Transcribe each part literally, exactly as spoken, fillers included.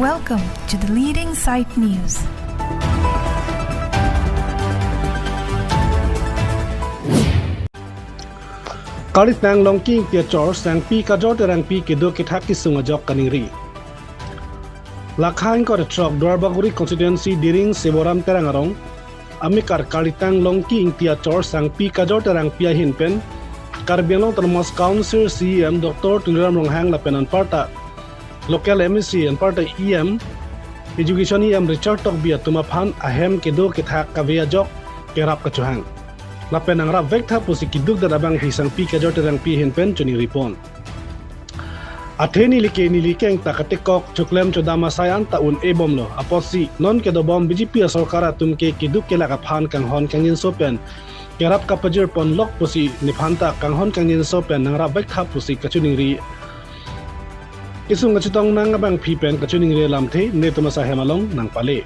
Welcome to the leading site news. Karlitang Longki Ingti achor Sangpi Kajor Terangpi kedo kethak kesung ajok kaningri. Lakha ingkoi ra throk Duarbagori constituency Diring Siboram Terang arong amekar Karlitang Longki Ingti achor Sangpi Kajor Terangpi ahin pen Karbi Anglong Autonomous Council C E M Doctor Tuliram Ronghang lapen anparta local M A C anparta E M, Education E M Richard Tokbi atum aphan ahem kedo kethak kave ajok kerap kachohang. Lapen nangrap vek tha pusi keduk dat abang hi Sangpi Kajor Terangpi ahin pen choningri pon. Athe neli ke neli keng ta katekok choklem chodam asai an ta un-e bomlo. Apotsi non kedobom B J P asorkar atum ke keduk kelak aphan kanghon kangjinso pen kerap kapajir pon lok pusi nephan ta kanghon kangjinso pen nangrap vek tha pusi kachoningri. Kesung kachetong nang abangpi pen kachoningri lamthe netum asai hem along nangpale.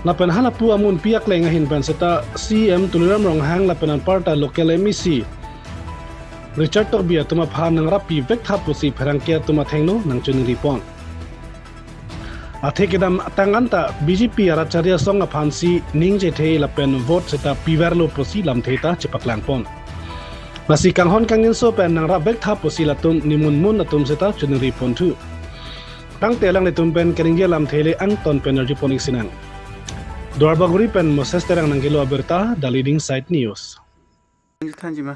Lapen halapu amunpi akleng ahin pen seta C E M Tuliram Ronghang lapen anparta local M A C Richard Tokbi atum aphan nangrappi vek tha pusi pherangke atum athengno nangchoningri pon. Athe kedamtang anta B J P arat chari asong aphansi ning chethe lapen vote seta piverlo pusi lamthe ta chepaklang pon. Lasi kanghon kangjinso pen nangrap vek tha pusi latum nimun mun atum seta choningri pon thu. Tangte alanglitum pen kaningje lamthe le angton pen arju pon ik sinang. Duarbagori pen Moses Terang nangkelo abirta, The Leading Site News. Thanji ma.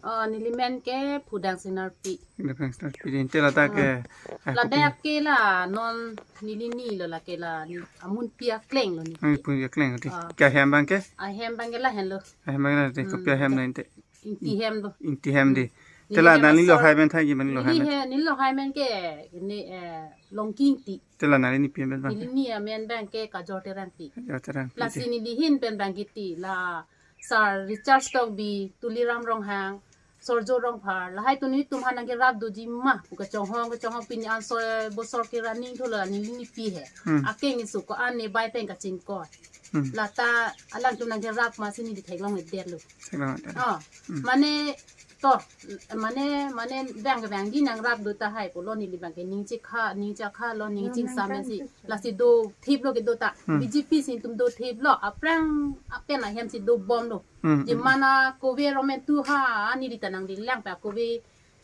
Oh, neli men ke Phudang Sinarpi. Neli men Sinarpi din tela ta ke. Ah. Eh, ladak ke la non neli ni lo la ke la ni amunpi akleng lo ni. Amunpi akleng lo di. Ah. Ke ahem abang ke? Ahem abang ke lahenlo. Ahem abang ke la di. Hmm. Kopi ahem na inte? Ingti hem lo. Ingti hem di. Hmm. Tela neli lo hai men thanji ma neli lo hai men. Neli he, neli lo hai men ke ni, eh, Longki Ingti. Tela neli nipi amen abang ke? Neli ni amen abang ke Kajor Terangpi. Kajor Terangpi. Lasi neli hin pen abang ke ti la Sir Richard Tokbi, Tuliram Ronghang, Sorjo Rongphar, lahai atum netum aphan nangkerap doji ma pu kachonghong kachonghong pini an soi bosor ke running thulo neli nipi he. Hmm. Akeng isu ko-an ne bai pen kachingkoi. Hmm. Lata alangtum nangkerap masi neli theklongledetlo. Theklongledetlo. Oh, hmm. Mane to, mane, mane abang ke abang di nangrap do tahai pulo neli abang ke ning chekha, ning chekha lo, ning chingsam si. Lasi dothiplo kedo ta. Hmm. B J P si netum dothiplo, aphrang apen ahem si dobomlo. Hmm. Jemana kove romen tu ha, ani rita nangdilang pa kove,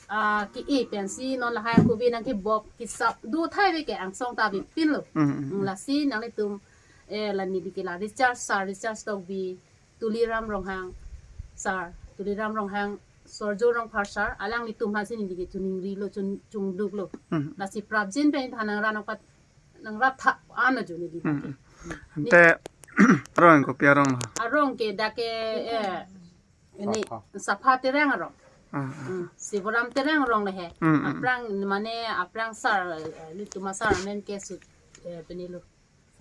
ah, ke-e pensi non lahai kove nangkebop kesap do tahai ave ke angsong ta avepinlo. Hmm, hmm, hmm. Lasi nanglitum, eh, la neli ke la Richard, Sir Richard Tokbi, Tuliram Ronghang, Sir Tuliram Ronghang, Sorjo Rongphar sir, alanglitum aphansi neli ke choningrilo, chon-, chongduklo. Hmm. Lasi prapjin pen tha nangrap nangpat, nangrap tha ano jo neli ke. Hmm. Ni- Ante arong kopi arong lo? Arong ke dak ke, eh, ini Sapha. Sapha Terang arong. Ah, ah. Hmm. Siboram Terang arong le he. Hmm, hmm. Aphrang mane aphrang sir, eh, netum asar amen ke su, eh, penilo.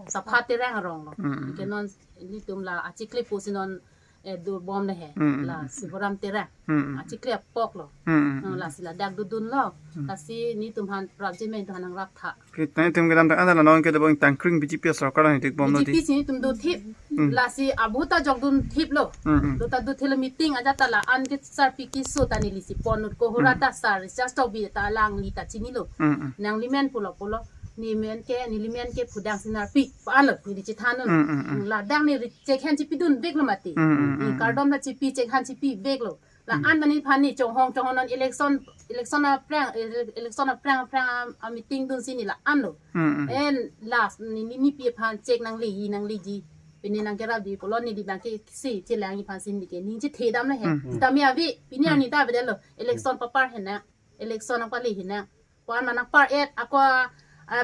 Sapha Terang arong lo. Mm, mm. Ke non netum la achikli pusi non, eh, dobom le he. Mm, mm, la mm. Siboram Terang. Mm, mm. Achikli apok lo. Mm, mm, mm. Lasi ladak dodunlo. Mm. Lasi netum aphan prapjin pen tha nangrap tha. Ke netum kedamtang anta la non kedo bong tangkring B J P sorkar nangdikbomlo di. B J P si netum dothip. Mm. Lasi abu ta jokdunthiplo. Mm, mm. Do ta dothiplo meeting ajat ta la-an ke sar pi kiso ta neli si pon ut ko hura ta sar Richard Tokbi ta alangli ta chinilo. Mm, mm. Nangli men pulo pulo. Neli men ke, neli men ke Phudang Sinarpi. Pa-anlo, neli chethan un. Mm, mm, mm. Ladak neli chekhan chipidunveklo mati. Mm, mm, mm, mm. Kardom ta chipi chekhan chipiveklo. La-an ta neliphan neli chonghong chonghong non election, election aphrang, ele-, election aphrang aphrang a, a-meeting dunsi neli la-anlo. Mm, mm. En last neli, neli nipi aphan chek nangleji nangleji. Pini nangkerap di pulo neli abang ke si chelang iphan si neli ke ning chethedam le he. Mm, mm. Tame ave pini arni ta avedetlo. Election papar henang. Election nangpale henang. Ko-an ma nangpar-et, ako, ah,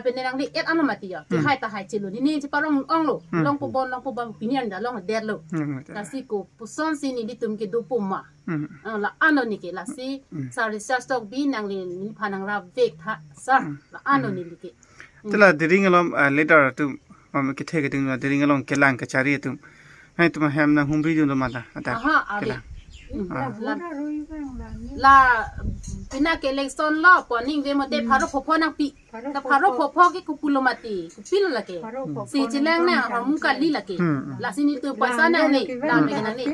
pini nangli-et ano mati ya. Hmm. Tahai tahai chelo. Neli cheparong onglo. Hmm. Longpo bon, longpo bon, pini arni ta longdetlo. Hmm, hmm. Lasi kopusonsi nelitum kedo puma. Hmm. Ah, la-anlo neli ke, lasi, hmm, sar Richard Tokbi nangli neliphan nangrapvek tha, sar. Hmm. La-anlo, hmm, neli ke. Hmm. Tela Diring along, ah, leader atum, um, kethe keding la Diring along kelang kachari atum. Nangtum ahem nanghumridunlo ma ta, ata. Aha, ave. Kelang. Ah. La, la, pina ke election lo, poning ve mote Hmm. pharo phopho nangpi. Pharo Ta pharo phopho. phopho ke kopulo mati, kopilo lake. Pharo Hmm. phopho Si nang chelang nang na, tong hormu tang kali tang. lake. Hmm, hmm. Lasi nelitum La poisa nang nang ne, lake la bang mega nang ne.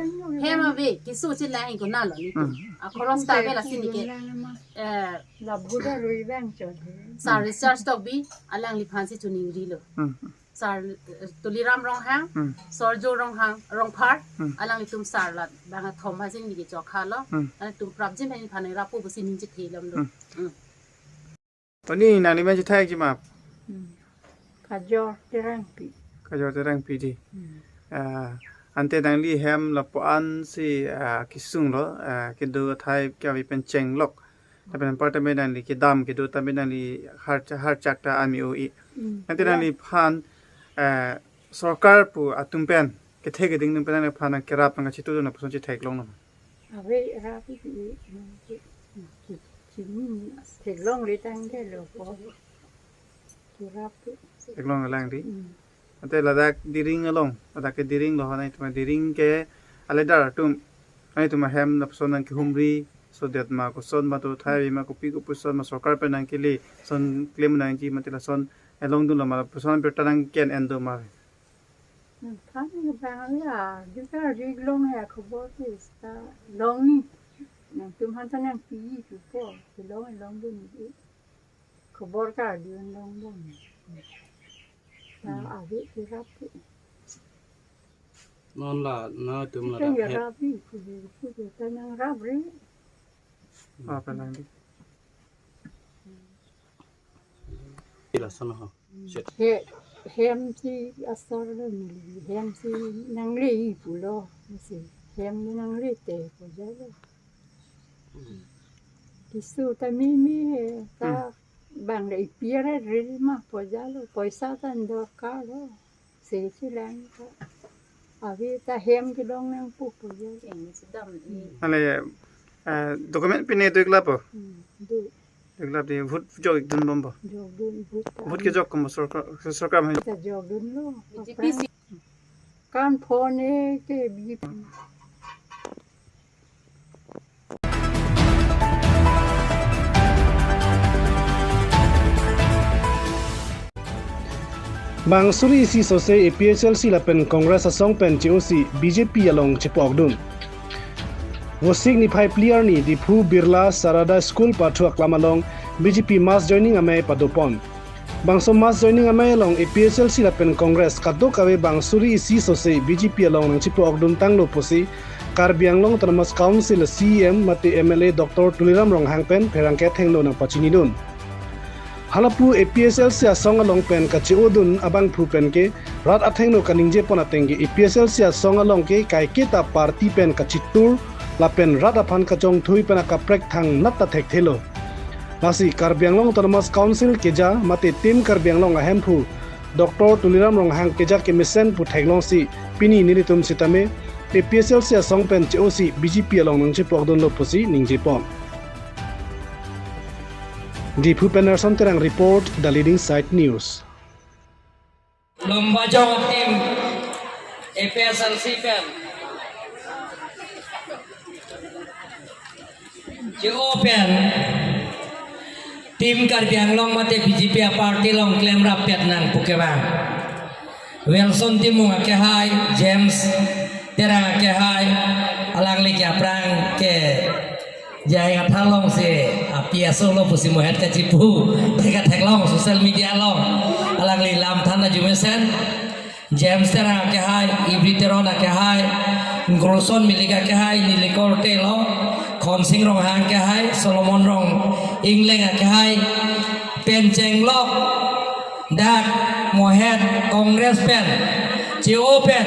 Hem ave, keso chelang ingko nalo nelitum. Hmm. Akhoros ta ave lasi ne ke. Lang ma. Eh, La buda rui bang chot he. Sir Richard Tokbi, alangliphan si choningrilo. Hmm. Sir, eh, Tuliram Ronghang, Hmm. Sir Jo Ronghang, Rongphar, Hmm. alanglitum sir la bang athom ha jin nike chokha lo. Hmm. Alanglitum prapjin phan phan rapo pusi ning chethe lom lo. Hmm. Hmm. Toni nangli men chethai ji ma? Hmm. Kajor Terangpi. Kajor Terangpi di. Hmm. Ah, ante nangli hem lapu-an si, ah, kesung lo, ah, kedo athai kave pen chenglok. Lapen anpar tame nangli kedam kedo tame nangli har, harchak ta ami o i. Hmm. Ante Ya. nangliphan, eh, sorkar pu atum pen, kethe keding atum pen nangliphan nangkerap nangkachetudun lapuson chetheklong nama? Ave, rap i, i, i, i, i, i, theklongle tangte lo ko. Kerap i. Theklong lang di. Hmm. Ante ladak Diring along, ladak ke Diring lo hanai tuma Diring ke aledar atum, hanai tuma hem lapuson nangkehumri, sodet ma koson ma to thai ma kopi kopuson ma sorkar pen nangkele, son klem nangji mati lason elong dun lo ma lapuson birta nangke-en do ma. Nangphan nang bang ya, jika Diring long ya khobor ke ista long ni. Nangtum han ta nangpi tu po, kelong long dun ni. Khobor kardom long dun. Ta Hmm. ave kerap i. Non la, nangtum la Kita rap ya het. Rap i, kudu, kudu, ta nangrap re. Apa lang di? Ila sana ha. Set. He, hem si asor lo neli, hem si nangle i pulo, si hem ni nangle te ko jalo. Keso ta mimi he, ta Hmm. bang le ipi aret ril ma po jalo, poisa ta dorkar lo. Se chelang ta. Ave ta hem kelong nangpo po jalo. Ini sedang ini. Ale, eh, document pine do-ik lapo? Hmm, do. Do-ik lap di vote jok-ik dun bompo? Jokdun vote ta. Vote kejok kompo sorkar, sorkar mahin? Ta jokdun lo. B J P si. Kan phone ke B J P. Bang suri isi sose A P H L C lapen Congress asong pen che-o si B J P along chepo-okdun. Vosik niphai phli arni Diphu Birla Sarada School pathu aklam along B J P mass joining amei padopon. Bangso mass joining amei along A P H L C lapen Congress kadokave bang suri isi sose B J P along nangchepo-okdun tanglo pusi Karbi Anglong Autonomous Council C E M mate M L A Doctor Tuliram Ronghang pen pherangke athengno nangpachinidun. Halapu A P H L C asong along pen kache-odun abangphu pen ke rat athengno kaningjepon ateng ke A P H L C asong along ke kaiketa party pen kachitur lapen rat aphan kachongthui pen akaprek thangnat ta thekthelo. Lasi Karbi Anglong Autonomous Council keja mate Team Karbi Anglong ahemphu Doctor Tuliram Ronghang keja kemesen pu theklongsi pini nelitum sitame A P H L C asong pen che-o si B J P along nangchepo-okdunlo pusi ningjepon. Diphu pen Nelson Terang report, The Leading Side News. Lumbajong team A P H L C pen che-o pen Team Karbi Anglong mate B J P aparty along klemrap pet nang pu kevang. Wilson Timung akehai, James Terang akehai, alangli ke aphrang ke jai kathak alongsi api aso lo pusi mohet kachipu, thek katheklong social media along. Alangli lam than ajo mesen. James Terang akehai, Ibri Teron akehai, Ngurson Milik akehai, Nilikor Telo, Khonsing Ronghang akehai, Solomon Rong Ingleng akehai, pen chenglok dak mohet Congress pen, che-o pen,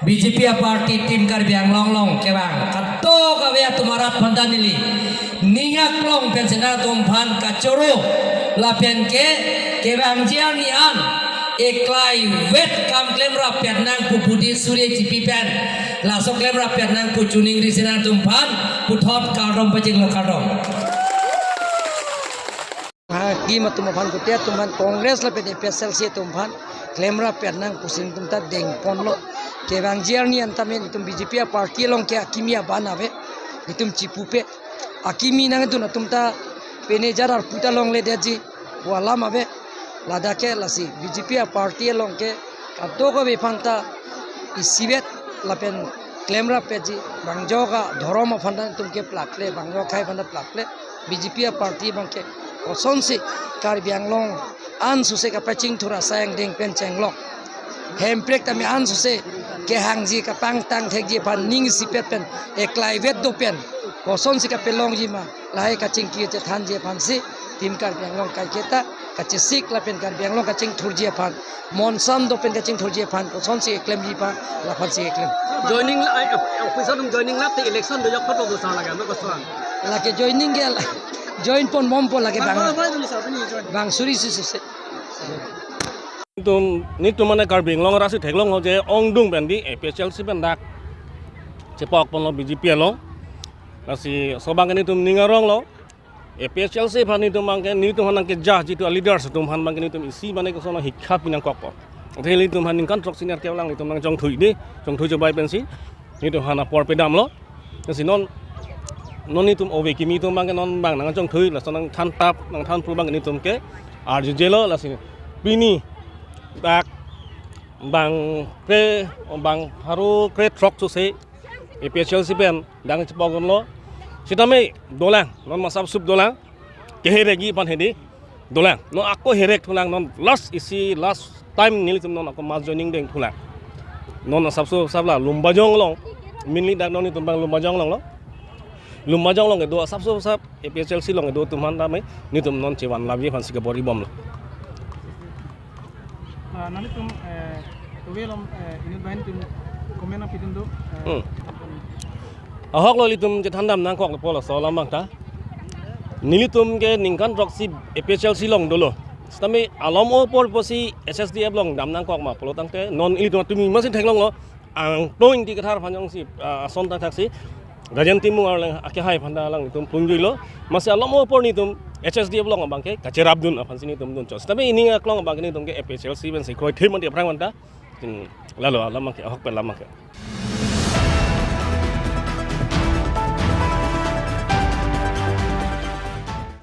B J P aparty Team Karbi Anglong along kevang kadokave atum arat aphan ta neli ning aklong pen si nangtum aphan kachoro lapen ke kevangji arni an eklaivet kam klemrap pet nang pu pudi suri chipi pen laso klemrap pet nang pu choningri si nangtum aphan puthot kardom pajirlo, kardom. Hai, Kim atum aphan kote atum aphan Congress lapen A P H L C atum aphan klemrap pen nang pusi nelitum ta dengponlo. Kevangji arni an tame nelitum B J P aparty along ke akimi aban ave. Nelitum chipupe. Akimi nangdun atum ta pine jar arpu ta longledetji pu alam ave. Ladak ke lasi B J P aparty along ke kadokave aphan ta isivet lapen klemrap peji, bang ajok adhorom aphan ta nelitum ke plakle, bang ajok akhei aphan ta plakle. B J P aparty abang ke kosonsi Karbi Anglong ansose kapachingthur asai angdeng pen chenglok. Hemprek tame ansose kehangji kapangtang thekji aphan ning isipet pen eklaivet do pen kosonsi kapelongji ma lahai kachingki chethanji aphansi Team Karbi Anglong kaiketa kachesik lapen Karbi Anglong kachingthurji aphan, monsam do pen kachingthurji aphan kosonsi eklemji aphan laphansi eklem. Joining la, eh, office atum joining lap te election dojok photo dosa laga, no koson? Lake joining ke la, join ponbompo lake bang. Bang, bang, bang, bang, bang, join. Bang suri si suse. Nelitum, nelitum mane Karbi Anglong arasi theklonglo je ongdung pen di A P H L C pen dak chepokponlo B J P along. Lasi laso abang ke nelitum ning aronglo. A P H L C aphan nelitum abang ke, nelitum aphan nangkeja jitu aleaders atum aphan abang ke nelitum isi mane koson hikha pi nangkokpo. Athe nelitum aphan ningkan throksi nerkep along nelitum nangchongthui di, chongthui chobai pensi nelitum aphan apor pedamlo. Lasi non, non nelitum ove kimi atum abang ke non abang nangchongthui, laso nangthantap, nangthanpru abang ke nelitum ke arjujelo. Lasi pini dak bang kre, bang pharo krethrok suse A P H L C pen dak chepokponlo. Sitame dolang, non masap sup dolang. Keherekji aphan hedi dolang. Non ako herek thulang, non last isi, last time nelitum non ako mass joining deng thulang. Non asapso asap la Lumbajong along. Mainly dak non nelitum abang Lumbajong alonglo. Lumbajong along kedo asapso asap A P H L C along kedo atum aphan tame nelitum non chevan lapji aphansi kabor-ibomlo. Ah, nanglitum, eh, ove along, eh, inut banghini atum comment nangpidun do, eh, Hmm. Ahoklo ilitum chethan dam nangkokpo laso alam abang ta. Nelitum ke ningkan throksi A P H L C along dolo. Sitame alom apor pusi H S D F along dam nangkok ma pulo tangte non ilitum atum masi theklonglo. Angtong Ingti Kathar aphan jongsi, ah, ason ta thaksi Rajen Timung arleng akehai aphan ta alanglitum plungjuilo. Masi alom apor nelitum H S D F along abang ke kacherapdun aphansi nelitum dunchot. Tapi ining aklong abang ke nelitum ke A P H L C pensi kroithe mati aphrang manta. Tin, lalo alam abang ke, ahok pen alam abang ke.